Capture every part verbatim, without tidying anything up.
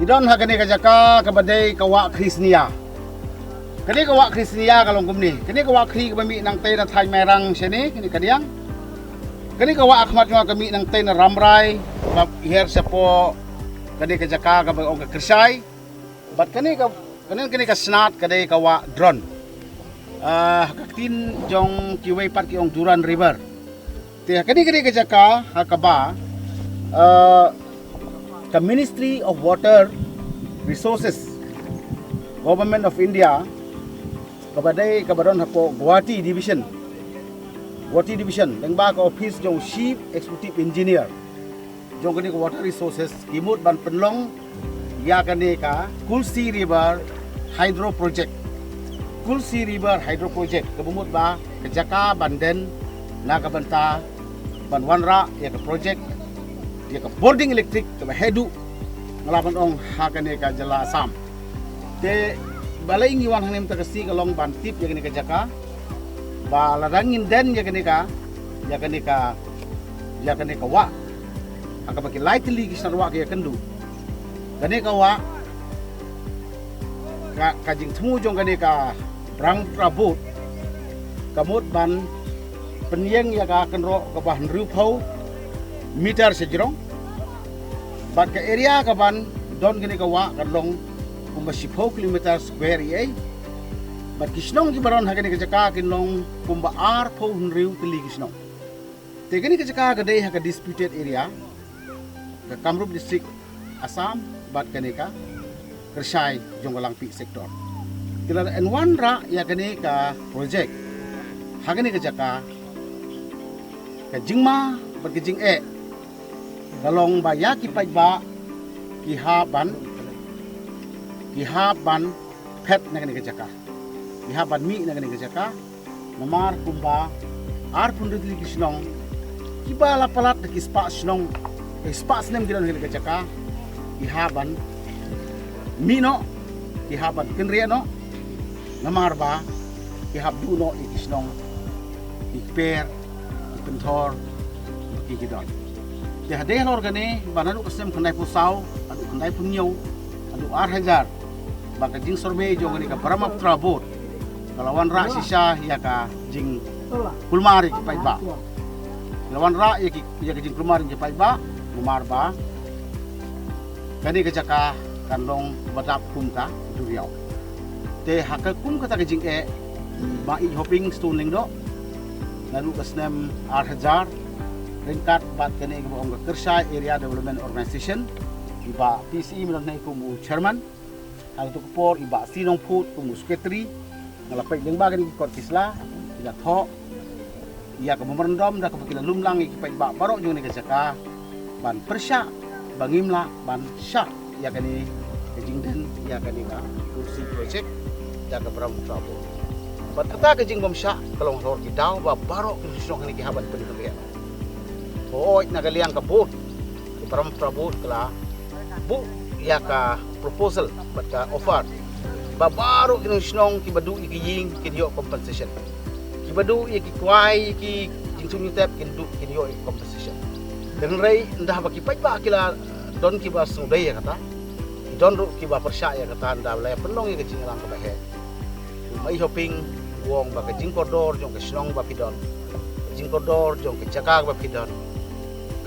Don ha kane ka jaka kaba dei ka wah Khrisnia. Kane ka wah Khrisnia ka long kumne. Kane ka wah Khri kaba mih nangtei na thaiñ Mairang shane, kane ka diang. Kane ka wah akhmat jong nga ka mih nangtei na Rambrai, ba hiar shapoh kane ka jaka kaba ong ka Kyrshai. Bad kane ka, kane, kane ka snat ka dei ka wah Dron. Ah, ha ka ktien jong kiwei pat ki ong Duran River. Te ha kane, kane ka jaka ha kaba, ah, ka Ministry of Water Resources, Government of India, kaba dei kaba don hapoh Guwahati Division. Guwahati Division, lyngba ka office jong Chief Executive Engineer jong kane ka Water Resources, ki mut ban pynlong ïa kane ka Kulsi River Hydro Project. Kulsi River Hydro Project, kaba mut ba ka jaka ban den na ka bynta ban wanrah ïa ka project, ïa ka bording elektrik kaba heh duh, nga lah ban ong, ha kane ka jylla Assam. Te balei ngi wan hangne mynta ka sngi ka long ban tip ïa kane ka jaka, ba lada ngin den ïa kane ka, ïa kane ka, ïa kane ka wah, ha kaba ki lai tylli ki shnat wah ki ïakynduh. Kane ka wah, ka, ka jingthmu jong kane ka Brahmaputra Board, ka mut ban pynïeng ïa ka kynroh kaba hynriewphew meter sha jrong. Bad ka area kaban don kane ka wah kan long kumba shiphew kilometer square ïa. Bad ki shnong kiba don ha kane ka jaka kin long kumba arphew hynriew tylli ki shnong. Te kane ka jaka ka dei ha ka disputed area, ka Kamrup District, Assam, bad kane ka Kyrshai jong ka Langpih sector. Te lada yn wanrah ïa kane ka project ha kane ka jaka, ka jingma bad ka jingeh ka long ba ïa ki paidbah ki hap ban, ki hap ban phet na kane ka jaka, ki hap ban mih na kane ka jaka. Namar kumba arphew hynriew tylli ki shnong kiba la palat da ki spah shnong, eh, spah snem ki don ha kane ka jaka, ki hap ban mih noh, ki hap ban kynriah noh. Namar ba ki hap duh noh ïa ki shnong, ki kper, ki pynthor, ki, ki don. Te hadien halor kane, ba naduh ka snem khyndaiphew saw haduh khyndaiphew hynñiew, haduh ar hajar, ba ka jingsurvey jong kane ka Brahmaputra Board ka la wanrah shisha ïa ka jingkulmar ïa ki paidbah. La wanrah ïa ki, ïa ka jingkulmar ïa ki paidbah, namar ba kane ka jaka kan long ba dap kum ka duriaw. Te ha ka kum kata ka jingeh, Bah Ïeid Hoping Stone Lyngdoh, naduh ka snem ar hajar, ryngkat bad kane kaba ong ka Kyrshai Area Development Organization, i Bah P C E Mylliem Hynñiewkhuh kum u chairman, ha kato ka por i Bah C Nongphuh kum u secretary, nga la peit lyngba kine ki kot ki sla, ki la thoh ïa ka memorandum da kaba ki la lum lang ïa ki paidbah baroh jong kane ka jaka ban pyrshah ba ngim lah ban shah ïa kane ka jingden ïa kane ka Tulsi project da ka Brahmaputra Board. Bad kata ka jingbymshah ka long halor ki daw ba baroh ki shnong hangne ki hap ban pynkynriah. Hooid, na ka liang ka board, ka Brahmaputra Board ka la buh ïa ka proposal bad ka offer ba baroh ki nong shnong kiba duh ïa ki ïing kin ïoh compensation. Kiba duh ïa ki kwai, ïa ki jingthung jingtep kin duh, kin ïoh ïa ki compensation. Hynrei ynda ba ki paidbah ki la don kiba sngewdei ïa kata, ki don ruh kiba pyrshah ïa kata, ynda ba la ïa pynlong ïa ka jingïalang kaba heh, u Bah Ïeid Hoping u ong ba ka jingkordor jong ka shnong ba phi don, ka jingkordor jong ka jaka ba phi don,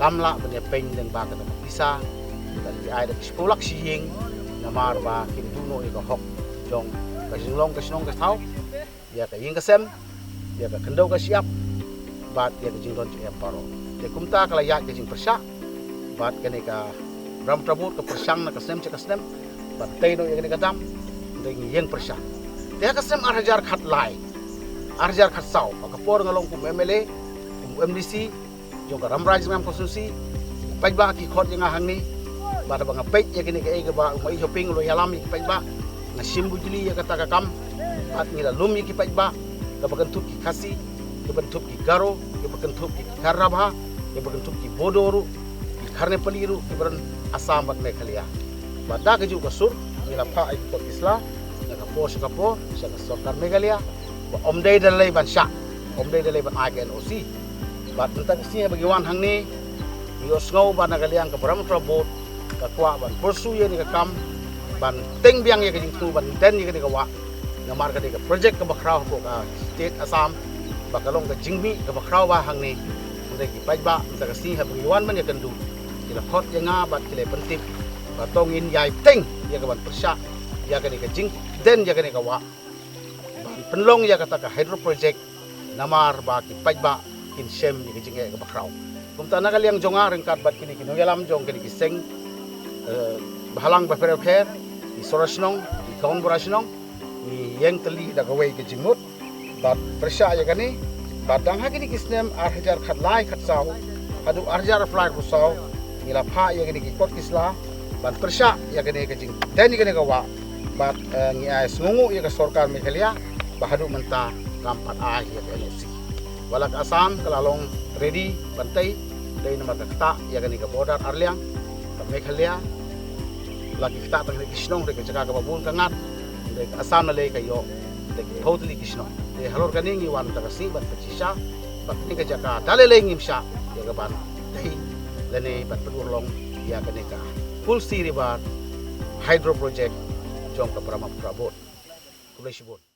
kam lah ban ïa peiñ lyngba kata ka pisa. Lada ki ai da ka shiphew lak shi ïing, namar ba kim duh noh ïa ka hok jong ka jinglong ka shnong ka thaw, ïa ka ïing ka sem, ïa ka khyndew ka shyiap, bad ïa ka jingdon jingem baroh. Te kumta ka la ïaid ka jingpyrshah, bad kane ka Brahmaputra Board ka pyrshang na ka snem sha ka snem ban tei noh ïa kane ka dam, hynrei ngi ïeng pyrshah. Te ha ka snem ar hajar khatlai, ar hajar khatsaw, ha ka por nga long kum M L A, kum M D C jong ka Rambrai Jyrngam constituency, paidbah ki khot ïa nga hangne, bad haba nga peit ïa kine kiei kiba u Bah Ïeid Hoping u la ïalam ïa ki paidbah, nga shim bujli ïa kata ka kam, bad ngi la lum ïa ki paidbah, kiba kynthup ki Khasi, kiba kynthup ki Garo, kiba kynthup ki Khar Rabha, kiba kynthup ki Bodo ruh, ki Khar Nepali ruh, kiba don Assam bad Meghalaya. Bad da kajuh ka sur ngi la phah ïa ki kot ki sla na ka por sha ka por sha ka sorkar Meghalaya ba ym dei da lei ban shah, ym dei da lei ban ai ka N O C. Bad mynta ka sngi ba ngi wan hangne, ngi ïohsngew ba na ka liang ka Brahmaputra Board ka kwah ban pursue ïa kane ka kam, ban teng biang ïa ka jingthmu ban den ïa kane ka wah. Namar kane ka project kaba khraw hapoh ka state Assam ba ka long ka jingmih kaba khraw bha hangne. Hynrei ki paidbah mynta ka sngi haba ngi wan ban ïakynduh, ki la khot ïa nga bad ki la pyntip ba to ngin ïai teng ïa ka ban pyrshah ïa kane ka jingden ïa kane ka wah ban pynlong ïa kata ka hydro project, namar ba ki paidbah kin shem ïa ka jingeh kaba khraw. Kumta na ka liang jong nga ryngkat bad kine ki nongïalam jong kine ki seng, eh, bhalang bapher bapher, ki Sorashnong, ki Kaunbora Shnong, ngi ïeng tylli da kawei ka jingmut bad pyrshah ïa kane. Bad dang ha kine ki snem ar hajar khatlai khatsaw haduh ar hajar arphew lai arphew saw, ngi la phah ïa kine ki kot ki sla ban pyrshah ïa kane ka jingden ïa kane ka wah. Bad, eh, ngi ai sngewnguh ïa ka sorkar Meghalaya ba haduh mynta kam pat ai ïa ka N O C. Wat la ka Assam ka la long ready ban tei, dei namar ka ktah ïa kane ka border arliang ka Meghalaya. La ki ktah tang ki shnong, dei ka jaka kaba bun ka ngat, dei ka Assam la lei ka ïoh dei ki phew tylli ki shnong. Dei halor kane ngi wan mynta ka sngi ban pynshisha ba kane ka jaka da lei lei ngim shah ïa ka ban tei lane ban pynurlong ïa kane ka Tulsi River Hydro Project jong ka Brahmaputra Board. Khublei shibun.